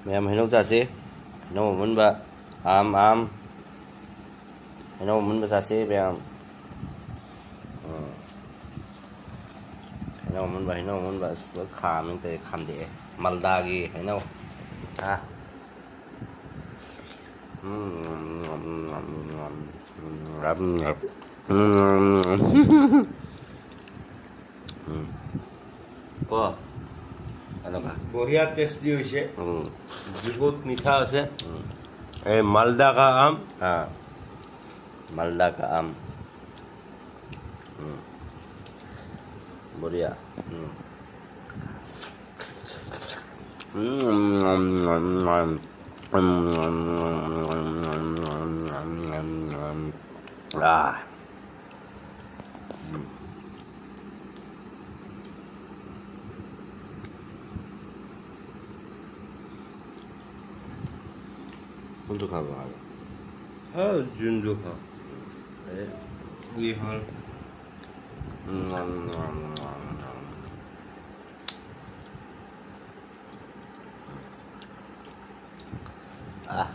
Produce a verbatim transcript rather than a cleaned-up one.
ꯃꯌꯥꯝ ꯍꯩꯅꯧ ꯆꯥꯁꯤ꯫ ꯍꯩꯅꯧ ꯑꯃꯨꯟꯕ꯫ ꯑꯥꯝ, ꯑꯥꯝ꯫ ꯍꯩꯅꯧ ꯑꯃꯨꯟꯕ ꯆꯥꯁꯤ ꯃꯌꯥꯝ꯫ ꯎꯝ꯫ ꯍꯩꯅꯧ ꯑꯃꯨꯟꯕ, ꯍꯩꯅꯧ ꯑꯃꯨꯟꯕ꯫ ꯑꯁ, ꯂꯣꯏ ꯈꯥꯝꯃꯦ ꯇꯧꯔꯦ, ꯈꯥꯝꯗꯦꯛꯑꯦ꯫ ꯃꯜꯗꯥꯒꯤ ꯍꯩꯅꯧ꯫ ꯑꯥ꯫ ꯎꯝ꯫ ꯎꯝ꯫ ꯀꯣ? এনেকুৱা। বঢ়িয়া টেষ্টি হৈছে। উম। বহুত মিঠা আছে। উম। এই মালদা কা আম। হা। মালদা কা আম। উম। বঢ়িয়া। উম। উম। আহ। কোনটো খাব আৰু? খাওঁ, যোনটো খাওঁ। এই, কি হ'ল? আহ।